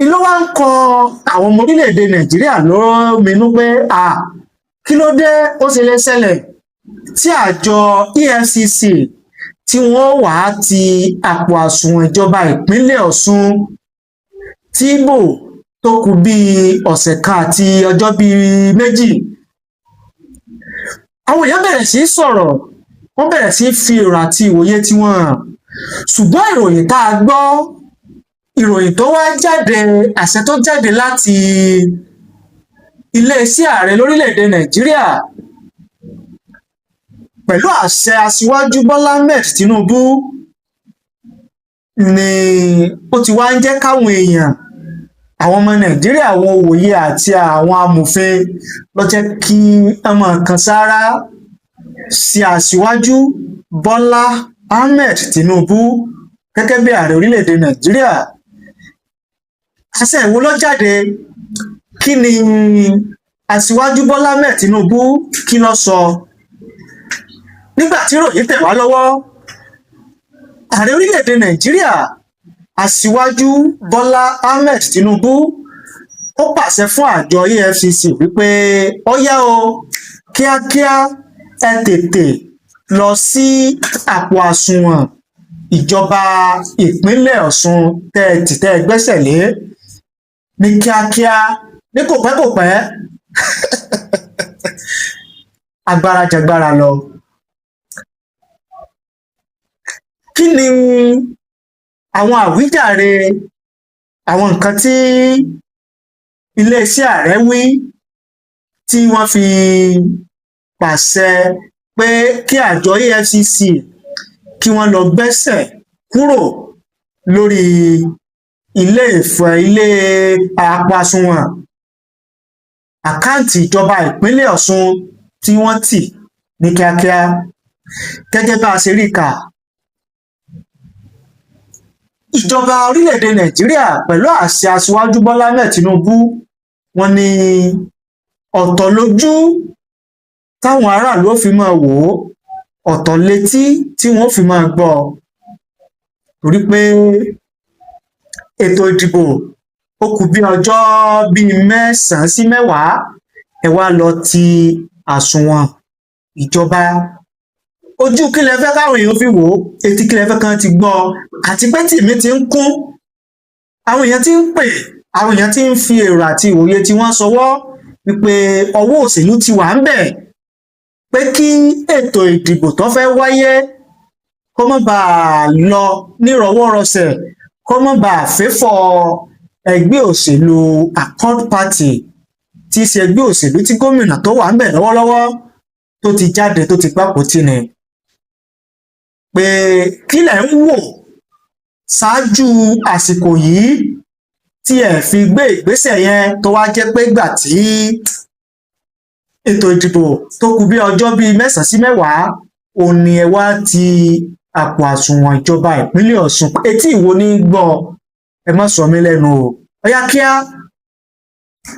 Ìlú wa ń kọ àwọn ọmọ orílẹ̀-èdè Nàìjíríà lóminú pé à kí ló dé, ó ṣe lè ṣẹlẹ̀ tí àjọ EFCC tí wọ́n wàá ti àpò àsùnwọ̀n ìjọba ìpínlẹ̀ Ọ̀ṣun tí ìbò tó kù bíi ọ̀sẹ̀ kan àti ọjọ́ bíi 2. Àwọn èèyàn bẹ̀rẹ̀ sí í sọ̀rọ̀, wọ́n bẹ̀rẹ̀ sí í fi èrò àti ìwòye tiwọn hàn. Ṣùgbọ́n ìròyìn tá a gbọ́, ìròyìn tó wá jáde, àṣẹ tó jáde láti iléeṣẹ́ ààrẹ lórílẹ̀‐èdè Nàìjíríà pẹ̀lú àṣẹ Aṣíwájú Bọ́lá Ahmed Tinubu ni ó ti wá ń jẹ́ káwọn èèyàn, àwọn ọmọ Nàìjíríà, àwọn òwòye àti àwọn amòfin ló jẹ́ kí wọ́n máa kan sáárá sí Aṣíwájú Bọ́lá Ahmed Tinubu gẹ́gẹ́ bí ààrẹ orílẹ̀‐èdè Nàìjíríà. Àṣẹ ìwo ló jáde? Kí ni Aṣíwájú Bọ́lá Ahmed Tinubu, kí ló sọ nígbà tí ìròyìn tẹ̀ wá lọ́wọ́? Ààrẹ orílẹ̀‐èdè Nàìjíríà, Aṣíwájú Bọ́lá Ahmed Tinubu, ó pàṣẹ fún àjọ EFCC wípé ó yá o, kíákíá, ẹ tètè lọ sí àpò àsùnwọ̀n ìjọba ìpínlẹ̀ Ọ̀ṣun tẹ́ ẹ tì, tẹ́ ẹ gbẹ́sẹ̀ lé ní kíákíá, ní kò pẹ́ kò pẹ́. Agbára jagbára lọ. Kí ni àwọn àwíjàre, àwọn nǹkan tí iléeṣẹ́ ààrẹ wí tí wọ́n fi pàṣẹ pé kí àjọ EFCC kí wọ́n lọ gbẹ́sẹ̀ kúrò lórí ilé ìfẹ́, ilé àpò àsùnwọ̀n, àkáǹtì ìjọba ìpínlẹ̀ Ọ̀ṣun tí wọ́n tì ní kíákíá? Gẹ́gẹ́ bá a ṣe rí kà, ìjọba orílẹ̀-èdè Nàìjíríà pẹ̀lú àṣẹ Aṣíwájú Bọ́lá Ahmed Tinubu, wọ́n ní ọ̀tọ̀ lójú táwọn aráàlú ó fi máa wò ó, ọ̀tọ̀ létí tí wọ́n ó fi máa gbọ́ ọ, torí pé ètò ìdìbò ó kù bí ọjọ́ bíi 9 sí 10, ẹ wá lọ ti àsùnwọ̀n ìjọba. Ojú kí lẹ fẹ́ káwọn èèyàn fi wò ó? Etí kí lẹ fẹ́ kán ti gbọ́ ọ? Àti pé tèmi ti ń kún, àwọn èèyàn ti ń pè, àwọn èèyàn ti ń fi èrò àti ìwòye tí wọ́n sọwọ́ wípé ọwọ́ òṣèlú ti wà ń bẹ̀, pé kí ètò ìdìbò tó fẹ́ wáyé kó má bàa lọ nírọwọ́rọsẹ̀, kó má bàa fẹ́fọ̀ ẹgbẹ́ òṣèlú Accord Party, tí í ṣe ẹgbẹ́ òṣèlú tí gómìnà tó wà ń bẹ̀ lọ́wọ́lọ́wọ́ tó ti jáde, tó ti gbàpótí ni, pé kí lẹ̀ ń wò ṣáájú àsìkò yìí tí ẹ fi gbé ìgbésẹ̀ yẹn, tó wá jẹ́ pé gbà tí ètò ìdìbò tó kù bí ọjọ́ bíi 9 sí 10 òun ni ẹ wá ti àpò àsùnwọ̀n ìjọba ìpínlẹ̀ Ọ̀ṣun? Etí ìwo ní gbọ́? Ẹ má sọ mí lẹ́nu o. Ọyá, kíá,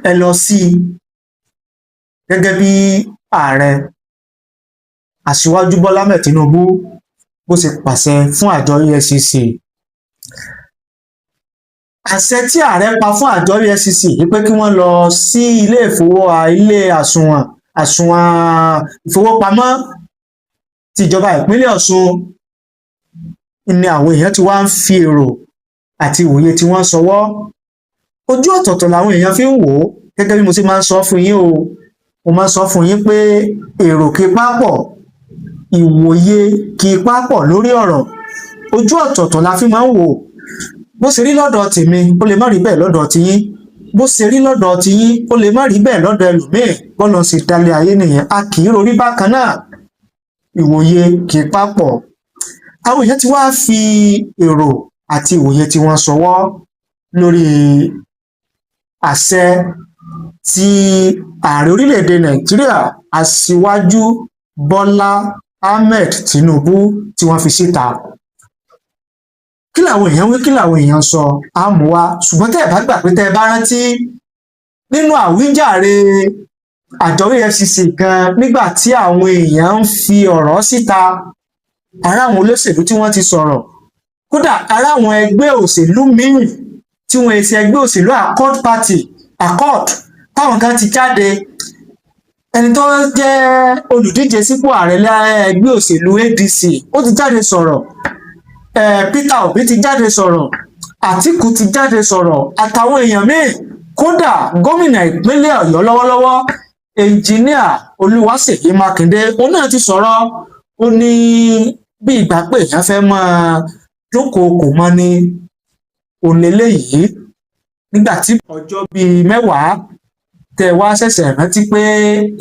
ẹ lọ sí i. Gẹ́gẹ́ bí ààrẹ Aṣíwájú Bọ́lá Ahmed Tinubu bó ṣe pàṣẹ fún àjọ EFCC, àṣẹ tí ààrẹ pa fún àjọ EFCC wípé kí wọ́n lọ sí ilé ìfowó, ilé àsùnwọ̀n ìfowópamọ́ tìjọba ìpínlẹ̀ Ọ̀ṣun ni àwọn èèyàn ti wá ń fi èrò àti ìwòye tí wọ́n sọwọ́. Ojú ọ̀tọ̀ọ̀tọ̀ làwọn èèyàn fi ń wò ó. Gẹ́gẹ́ bí mo ṣe máa ń sọ fún yín o, mo máa ń sọ fún yín pé èrò kì í papọ̀, ìwòye kì í papọ̀ lórí ọ̀rọ̀. Ojú ọ̀tọ̀ọ̀tọ̀ la fi máa ń wò ó. Bó ṣe rí lọ́dọ̀ tèmi, ó lè má rí bẹ́ẹ̀ lọ́dọ̀ tiyín. Bó ṣe rí lọ́dọ̀ tiyín, ó lè má rí bẹ́ẹ̀ lọ́dọ̀ ẹlòmíì. Bọ́lá ṣe dálé ayé nìyẹn, a kì í rorí bákan náà, ìwòye kì í papọ̀. Àwọn èèyàn ti wá fi èrò àti ìwòye tí wọ́n sọwọ́ lórí àṣẹ tí ààrẹ orílẹ̀-èdè Nàìjíríà, Aṣíwájú Bọ́lá Ahmed Tinubu, tí wọ́n fi síta. Kí làwọn èèyàn wí? Kí làwọn èèyàn sọ? Á mú wá. Ṣùgbọ́n tẹ́ ẹ̀ bá gbà pé, tẹ́ ẹ bá rántí nínú àwíjàre àjọ EFCC gan, nígbà tí àwọn èèyàn ń fi ọ̀rọ̀ síta, ará àwọn olóṣèlú tí wọ́n ti sọ̀rọ̀, kódà ará àwọn ẹgbẹ́ òṣèlú míì. tí wọ́n ṣe ẹgbẹ́ òṣèlú Accord Party, Accord, táwọn kan ti jáde. Ẹni tó jẹ́ olùdíje sípò ààrẹ ẹgbẹ́ òṣèlú ADC, ó ti jáde sọ̀rọ̀. Peter Obi ti jáde sọ̀rọ̀, Àtíkù ti jáde sọ̀rọ̀, àtàwọn èèyàn míì. Kódà gómìnà ìpínlẹ̀ Ọ̀yọ́ lọ́wọ́lọ́wọ́, Ẹnjìníà Olúwaṣèyí Mákindé, òun náà ti sọ̀rọ̀. Ó ní bí ìgbà pé èèyàn fẹ́ máa dúnkookò mọ́ ni òun lélẹ́yìí, nígbà tí ọjọ́ bíi 10 tẹ́ ẹ wá ṣẹ̀ṣẹ̀ rántí pé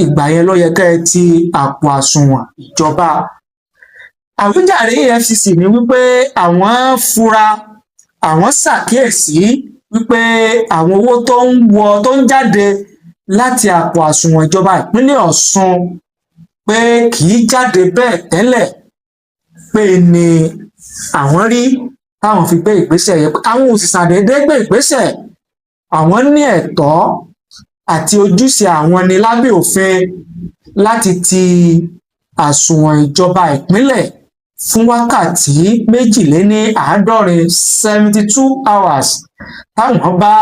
ìgbà yẹn ló yẹ kẹ́ ẹ ti àpò àsùnwọ̀n ìjọba. Àwíjàre EFCC ni wípé àwọn fura, àwọn ṣàkíyèsí wípé àwọn owó tó ń wọ, tó ń jáde láti àpò àsùnwọ̀n ìjọba ìpínlẹ̀ Ọ̀ṣun, pé kì í jáde bẹ́ẹ̀ tẹ́lẹ̀, pé ní àwọn rí táwọn fi gbé ìgbésẹ̀ yẹn, pé àwọn ò sì ṣàdédé gbé ìgbésẹ̀. Àwọn ní ẹ̀tọ́ àti ojúṣe àwọn ní lábẹ́ òfin láti ti àsùnwọ̀n ìjọba ìpínlẹ̀ fún wákàtí 72, 72 hours, táwọn bá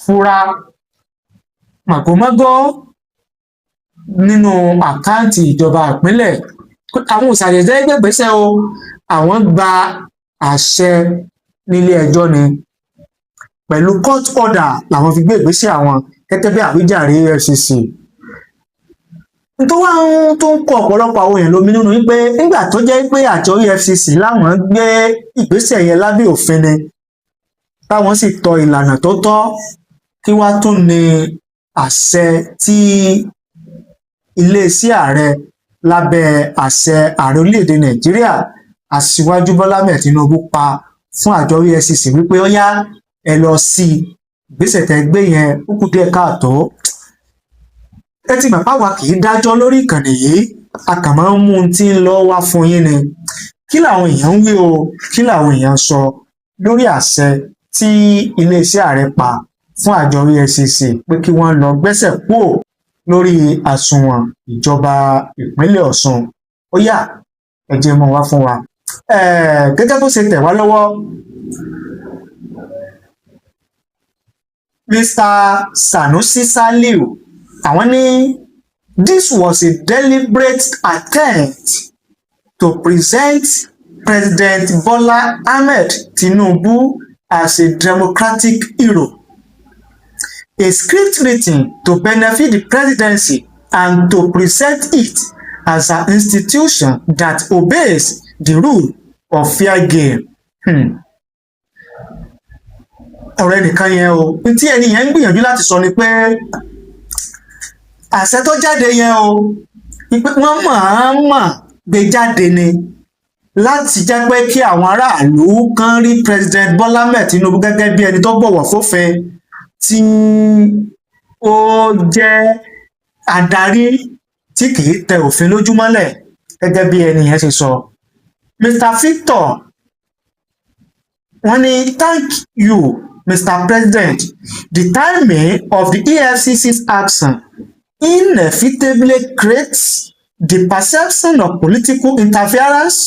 fura màgòmágó nínú àkáǹtì ìjọba ìpínlẹ̀. Àwọn ò ṣàdédé gbégbèésẹ̀ o, àwọn gba àṣẹ nílé ẹjọ́ ni, pẹ̀lú court order làwọn fi gbé ìgbésẹ̀ àwọn, gẹ́gẹ́ bí àwíjàre EFCC. Tó wá ń tó ń kọ ọ̀pọ̀lọpọ̀ àwọn èèyàn lómi nínú wípé nígbà tó jẹ́ pé àjọ EFCC láwọn gbé ìgbésẹ̀ yẹn lábẹ́ òfin ni, táwọn sì tọ ìlànà tó tọ́, kí wá tún ní àṣẹ tí iléeṣẹ́ ààrẹ lábẹ́ àṣẹ ààrẹ orílẹ̀-èdè Nàìjíríà, Aṣíwájú Bọ́lá Ahmed Tinubu, pa fún àjọ EFCC wípé ó yá, ẹ lọ sí i, ìgbésẹ̀ tẹ́ gbé yẹn, ó kù díẹ̀ káàtó. Ẹ ti mọ̀ páwa kì í dájọ́ lórí ìkànnì yìí, a kàn máa ń mú un tí ń lọ wá fún yín ni. Kí làwọn èèyàn ń wí o? Kí làwọn èèyàn sọ lórí àṣẹ tí iléeṣẹ́ ààrẹ pa fún àjọ EFCC pé kí wọ́n lọ gbẹ́sẹ̀ kúrò lórí àsùnwọ̀n ìjọba ìpínlẹ̀ Ọ̀ṣun? Ó yá, ẹ jẹ́ mọ́ wá fún wa gẹ́gẹ́ bó ṣe tẹ̀ wá lọ́wọ́. Mr. Sanusi Saliu, àwọn ní this was a deliberate attempt to present President Bola Ahmed Tinubu as a democratic hero, a script written to benefit the presidency and to present it as an institution that obeys the rule of fair game. Ọ̀rọ̀ ẹnìkan yẹn o. Tí ẹni yẹn ń gbìyànjú láti sọ ni pé àṣẹ tó jáde yẹn o, wípé wọ́n mọ̀ọ́mọ̀ gbé jáde ni láti jẹ́ pé kí àwọn aráàlú kan rí President Bola Ahmed Tinubu gẹ́gẹ́ bí ẹni tó bọ̀wọ̀ fófin, tí ó jẹ́ adarí tí kìí tẹ òfin lójúmọ́lẹ̀, gẹ́gẹ́ bí ẹni yẹn ṣe sọ. Mr. Victor, wọ́n ní thank you, Mr. President. The timing of the EFCC's action inevitably creates the perception of political interference.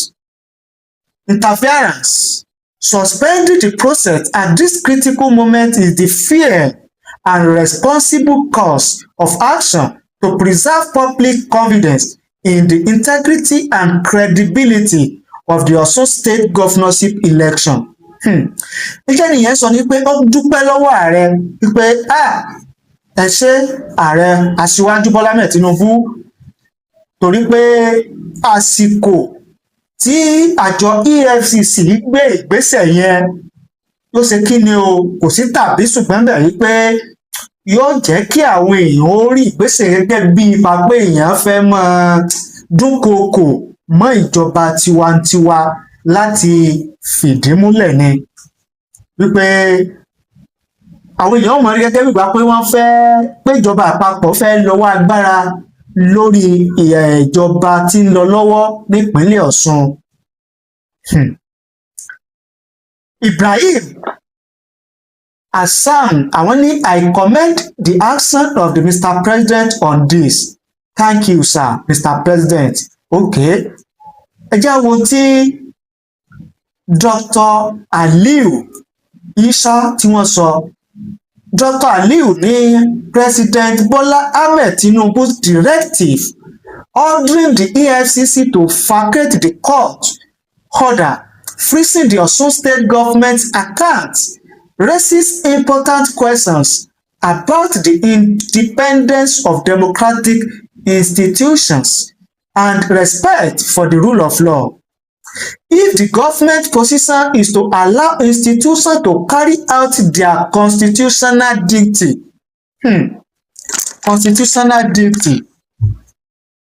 Suspending the process at this critical moment is the fair and responsible course of action to preserve public confidence in the integrity and credibility of the Osun State governorship election. Iṣẹ́ nìyẹn sọ ni pé ó dúpẹ́ lọ́wọ́ ààrẹ wípé, ah, ẹ ṣé, ààrẹ Aṣíwájú Bọ́lá Ahmed Tinubu, torí pé àsìkò tí àjọ EFCC gbé ìgbésẹ̀ yẹn ló ṣe kí ni o, kò sí tàbí ṣùgbọ́n bẹ̀ wípé yóò jẹ́ kí àwọn èèyàn ó rí ìgbésẹ̀ gẹ́gẹ́ bí ipa pé èèyàn fẹ́ máa dúnkookò mọ́ ìjọba tiwantiwa láti fìdí múlẹ̀ ni, wípé àwọn èèyàn mọ̀ rí gẹ́gẹ́ bí ìgbà pé wọ́n fẹ́ pé ìjọba àpapọ̀ fẹ́ lọ́wọ́ agbára lórí ìjọba tí ń lọ lọ́wọ́ nípínlẹ̀ Ọ̀ṣun. Ibrahim Hassan, àwọn ní I commend the action of the Mr. President on this. Thank you, sir, Mr. President. Okay, ẹ jẹ́ wo tí Dr. Aliu Isa tí wọ́n sọ. Dr. Aliu ní President Bola Ahmed Tinubu's directive ordering the EFCC to vacate the court order freezing the Osun State government account raises important questions about the independence of democratic institutions and respect for the rule of law. If the government position is to allow institutions to carry out their constitutional duty, constitutional duty,